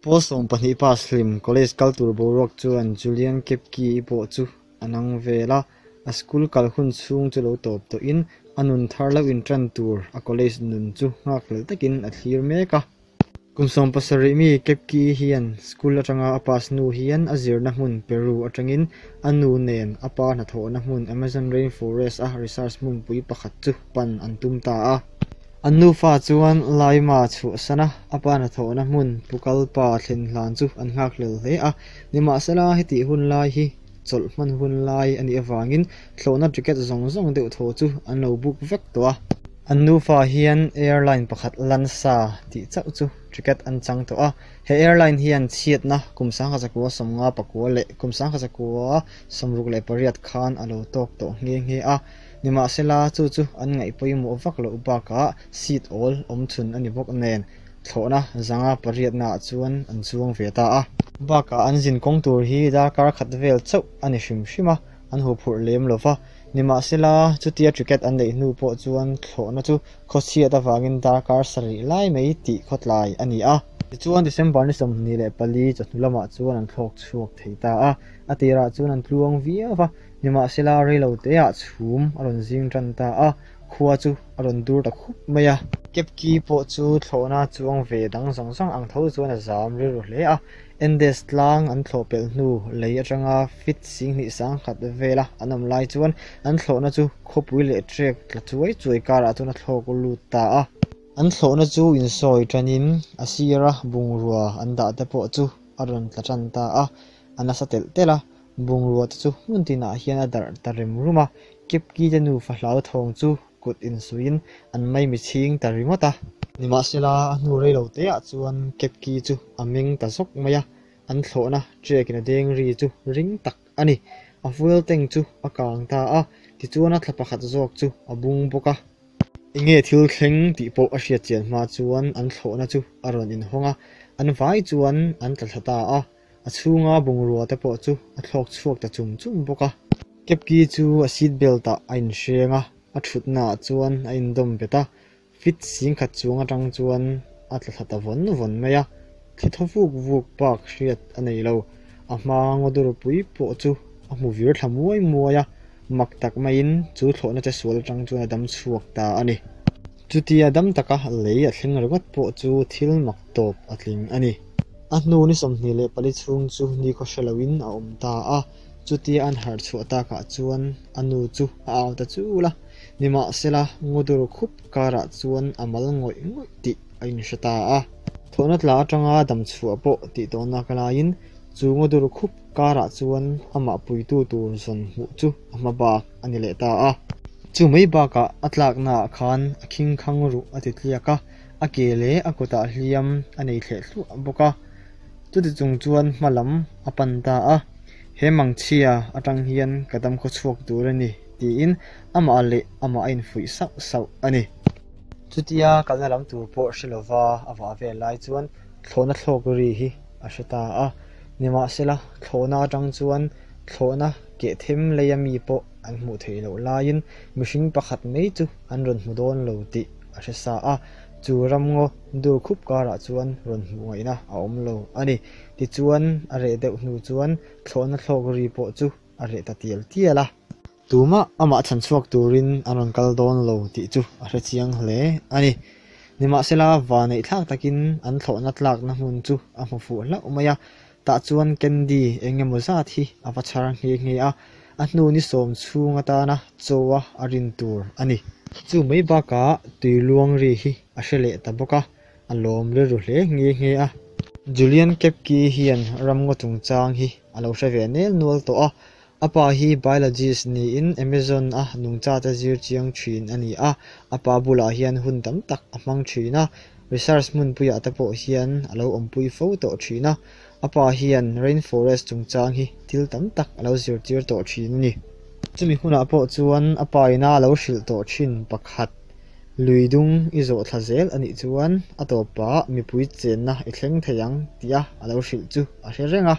Pawl 12 pass hlim college kal tur boruak chuan Julian Kepke-i pawh chu a nang vel a, a school kal hun chhung chu lo tawp tawhin a nun thar lo intan tur a college nun chu nghakhlel takin a thlir mek a. Kum 17 mi Kepke-i hian school atanga a pass hnu hian a zirna hmun Peru atangin a nu nen a pa hnathawhna hmun Amazon Rainforest a research hmunpui pakhat chu pan an tum ta a. An nufa chuan Lima chhuahsan a, a pa hnathawhna hmun Pucallpa thlen hlan chu an nghakhlel hle a. Nimahsela, hetih hun lai hi chawlh hman hun lai a nih avangin thlawhna ticket zawng zawng deuh thaw chu an lo book vek tawh a. An nufa hian airline pakhat Lansa tih chauh chu ticket an chang tawh a. He airline hian chhiatna kum 1959 leh kum 1968 khan a lo tawk tawh nghe nghe a. Nimahsela, chu chu an ngaih pawimawh vak loh bakah seat awl awm chhun a ni bawk nen, thlawhna zanga pariatnaah chuan an chuang ve ta a. Bakah an zin kawng tur hi darkar khat vel chauh a ni hrim hrim a, an huphurh lem lo va. Nimahsela, chutia ticket an neih hnu pawh chuan thlawhna chu khawchhiat avangin darkar sarih lai mai tih khawtlai a ni a. Tichuan, December ni 24 chawhnu lamah chuan an thlawk chhuak thei ta a, a tirah chuan an tluang viau va. Nimahsela reilo teah chhum a rawn zing tan ta a, khua chu a rawn dur ta khup mai a. Kepki pawh chu thlawhna chuang ve dang zawng zawng ang tho chuan a zam rilru hle a. Andes tlang an thlawh pelh hnu lei atanga feet 20 sangkhat vela an awm lai chuan an thlawhna chu khawpui leh trek tla chuai chuai karah chuan a thlawk lut ta a. An thlawhna chu insawi tanin a sira bungrua an dah te pawh chu a rawn tla tan ta a, a nasa telh telh a. Bungrua te chu hmun tinah hian a darh ta rem rum a, Kipki te nufa hlauthawng chu kut insuiin an maimi chhing ta ringawt a. Nimahsela, a hnu rei lo teah chuan Kipki chu a meng ta zawk mai a, an thlawhna ṭekin a deng ri chu ring tak a ni. A fuel tank chu a kang ta a, tichuan a thla pakhat zawk chu a bung bawk a. Enge thil thleng tih pawh a hriat chian hma chuan an thlawhna chu a rawn inhawng a, an vai chuan an tla thla ta a. A chhunga bungrua te pawh chu a thlawk chhuak ta chum chum bawk a. Kepki chu a seat belt ah a inhreng a, a thutna ah chuan a indawm bet a, fit 10,000 chuang atang chuan a tla thla ta vawn vawn mai a, thli thaw vuk vuk bak hriat a nei lo. A hma ngawdur pui pawh chu a hmu vir thla muai muai a, mak tak maiin chu thlawhna che sual atang chuan a dam chhuak ta a ni. Chutia dam taka lei a thleng ringawt pawh chu thil mak tawp a tling a ni. A hnu ni 24 chhung chu nikhaw hre loin a awm ta a, chutia an harh chhuah takah chuan a nu chu a au ta chul a, nimahsela ngawdur khup karah chuan a mal ngawih ngawih tih a inhre ta a. Thawhna tla atanga dam chhuah pawh tih tawhnak laiin chu ngawdur khup karah chuan amah puitu tur zawn hmuh chu a hma bak a ni leh ta a. Chu mai bakah a tlaknaah khan a khingkhang ruh a ti tliak a, a ke leh a kutah hliam a nei thleh thluah bawk a, chuti chung chuan hma lam a pan ta a, He mangchhia atang hian ka dam khaw chhuak tur a ni, tiin amah leh amah a infuih sauh sauh a ni. Chutia kalna lam tur pawh hre lova a vah vel lai chuan thlawhna thlawk ri hi a hre ta a, nimahsela thlawhna atang chuan thlawhna keh them leia mi pawh an hmuh theih loh laiin mihring pakhat mai chu an rawn hmu dawn lo tih a hre sa a, chu ramngaw dur khup karah chuan rawn hmuh ngaihna a awm lo a ni. Tichuan a reh deuh hnu chuan thlawhna thlawk ri pawh chu a reh ta tial tial a. Tumah amah chhan chhuak turin an rawn kal dawn lo tih chu a hre chiang hle a ni. Nimahsela vaneih thlak takin an thlawhna tlakna hmun chu a hmu fuh hlauh mai a, tah chuan candy eng emaw zat hi a va chhar nghe nghe a, a hnu ni sawm chhung atana chaw a a rin tur a ni. Chu mai bakah tui luang ri hi a hre leh ta bawk a, a lawm rilru hle nghe nghe a. Julian Kepke hian ramngaw chungchang hi a lo hre ve nel nual tawh a, a pa hi biologist niin Amazon a nungchate zir chiang thin a ni a, a pa bulah hian hun tam tak a hmang thin a, research hmunpuiah te pawh hian a lo awmpui fo tawh thin a, a pa hian rainforest chungchang hi thil tam tak a lo zirtir tawh thin a ni. Chumi hunah pawh chuan a pa ina a lo hrilh tawh thin pakhat, Lui dung i zawh thla zel a nih chuan a tawpah mipui chenna i thleng thei ang tia a lo hrilh chu a hre reng a.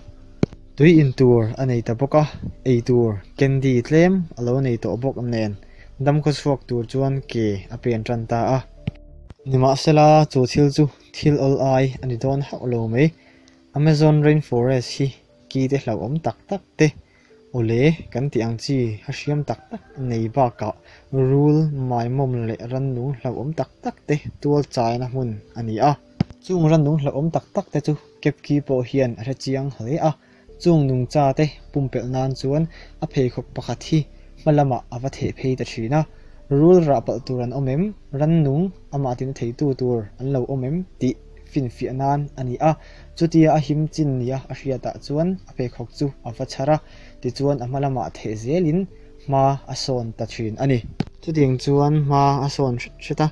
Tui in tur a nei ta bawk a, ei tur candy tlem a lo nei tawh bawk nen damkhaw chhuak tur chuan ke a pen tan ta a. Nimahsela chu thil chu thil awl ai a ni dawn hauh lo mai. Amazon rainforest hi ki te hlauhawm tak tak te, awle kan tih ang chi a hriam tak tak nei bakah rul, maimawm leh rannung hlauhawm tak tak te tual chaina hmun a ni a. Chung rannung hlauhawm tak tak te chu Kepki pawh hian a hre chiang hle a, chung nungcha te pumpelh nan chuan a pheikhawk pakhat hi hma lamah a va theh phei ta thin a, rul rah palh tur an awm em, rannung amah tina theitu tur an lo awm em tih finfiah nan a ni a, chutia a him chin nia a hriatah chuan a pheikhawk chu a va chhar a, tichuan a hma lamah theh zelin hma a sawn ta thin a ni. Chutiang chuan hma a sawn hret hret a,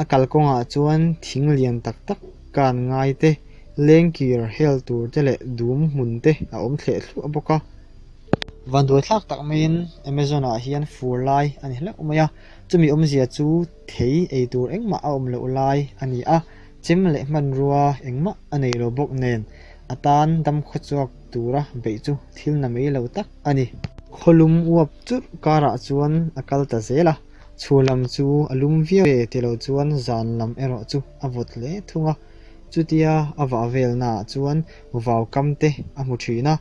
a kalkawngah chuan thing lian tak tak kan ngai te, lengkir hel tur te leh dum hmun te a awm thleh thluah bawk a. Vanduai thlak tak maiin Amazon ah hian fur lai a ni hlauh mai a, chumi awmzia chu thei ei tur engmah a awm loh lai a ni a, chem leh hmanrua engmah a nei lo bawk nen a tan dam khawchhuak tura beih chu thil na mai lo tak a ni. Khawlum uap churh karah chuan a kal ta zel a, chhun lam chu a lum viau e ti lo chuan zan lam erawh chu a vawt hle thung a, chutia a vah velnaah chuan vau kam te a hmu thin a,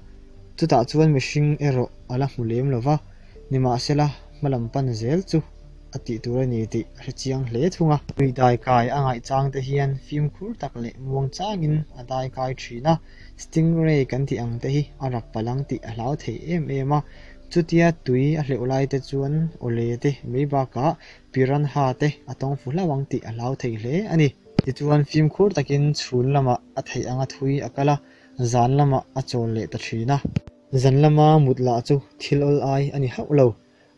chutah chuan mihring erawh a la hmu lem lo va, nimahsela hma lam pan zel chu a tih tur a ni tih a hre chiang hle thung a. Tui daikai a ngaih chang te hian fimkhur tak leh muang changin a daikai thin a, stingray kan tih ang te hi a rak palh ang tih a hlau thei em em a, chutia tui a hleuh lai te chuan awle te mai bakah piranha te a tawng fu hlauh ang tih a hlau thei hle a ni. Tichuan fimkhur takin chhun lamah a theih anga thui a kal a, zan lamah a chawl leh ta thin a. Zan lama mut lah chu thil awl ai a ni hauh lo.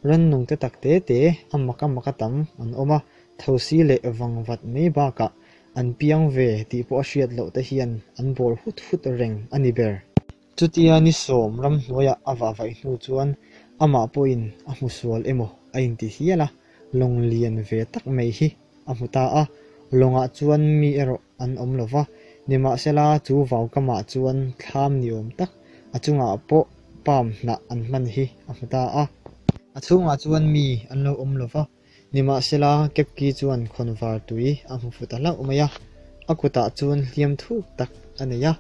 Rannung te tak te te a mak a mak a tam an awm a, thosi leh vang vat mai bakah an piang ve tih pawh a hriat loh te hian an bawl hut hut reng a ni ber. Chutia ni sawm ramhnuaiah a vah vaih hnu chuan amah pawhin a hmu sual emaw a inti hial a, lawng lian ve tak mai hi a hmu ta a, lawngah chuan mi erawh an awm lo va, nimahsela chu vaukamah chuan thlam ni awm tak a chungah pawh palm hnah an hman hi a hmu ta a. A chhungah chuan mi an lo awm lo va, nimahsela Kepki chuan khawnvar tui a hmu fu ta hlauh mai a, a kutah chuan hliam thuk tak a nei a,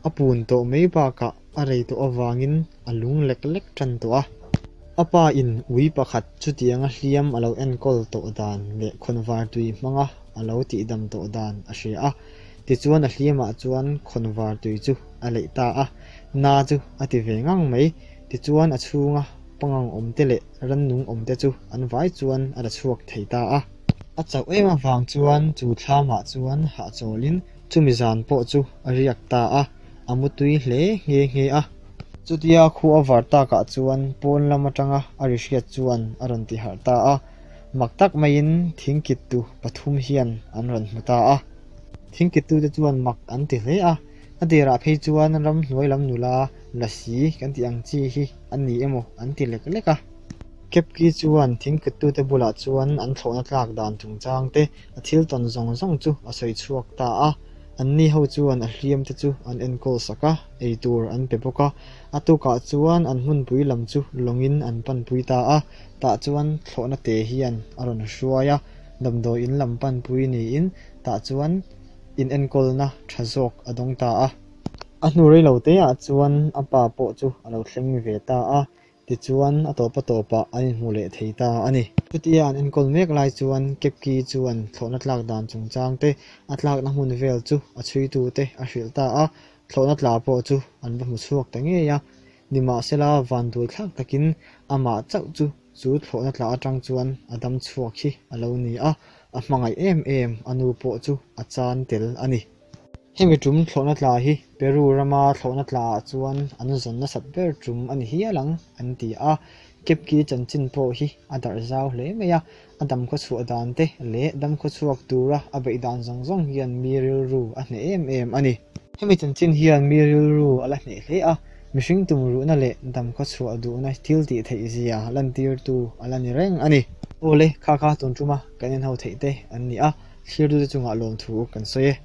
a pun tawh mai bakah a rei tawh avangin a lung lek lek tan tawh a. A pa in ui pakhat chutianga hliam a lo enkawl tawh dan leh khawnvar tui hmanga a lo tihdam tawh dan a hria a, tichuan a hliamah chuan khawnvar tui chu a leih ta a, na chu a ti ve ngang mai, tichuan a chhunga pangang awm te leh rannung awm te chu an vai chuan a la chhuak thei ta a. A chauh em avang chuan chu thlamah chuan hahchawlin chumi zan pawh chu a riak ta a, a mutui hle nghe nghe a. Chutia khu a var takah chuan pawn lam atanga a ri hriat chuan a rawn ti harh ta a, mak tak maiin thingkittu pathum hian an rawn hmu ta a. Thingkittute chuan mak an ti hle a, a dirah phei chuan ramhnuai lam nula lasi kan tih ang chi hi an ni emaw an ti lek lek a. Kepki chuan thingkittute bulah chuan an thlawhna tlak dan chungchang te a thil tawn zawng zawng chu a sawi chhuak ta a. Anni ho chuan a hliam te chu an enkawl sak a, ei tur an pe bawk a. A tukah chuan an hmunpui lam chu lawngin an panpui ta a, tah chuan thlawhna te hian a rawn hruai a, damdawi in lam panpui niin tah chuan in enkawlna tha zawk a dawng ta a. A hnu rei lo teah chuan a pa pawh chu a lo thleng ve ta a, Tichuan, a tawp a tawpah an inhmu leh thei ta a ni. Chutia an enkawl mek lai chuan Kepki chuan thlawhna tlak dan chungchang te, a tlakna hmun vel chu a chhuitute a hrilh ta a, thlawhna tla pawh chu an va hmu chhuak ta ngei a. Nimahsela, vanduai thlak takin amah chauh chu chu thlawhna tla atang chuan a dam chhuak hi a lo ni a, a hmangaih em em a nu pawh chu a chan tel a ni. Hemi tum thlawhna tla hi Peru rama thlawhna tlaah chuan an zawn nasat ber tum a ni hial ang an ti a. Kepki chanchin pawh hi a darh zau hle mai a, a damkhaw chhuah dan te leh damkhaw chhuak tura a beih dan zawng zawng hian mi rilru a hneh em em a ni. Hemi chanchin hian mi rilru a la hneh hle a, mihring tumruhna leh damkhaw chhuah duhna thil tih theih zia lantirtu a la ni reng a ni. Awle, kha kha tun tuma kan inho theih te an ni a, thlirtute chungah lawmthu kan sawi e.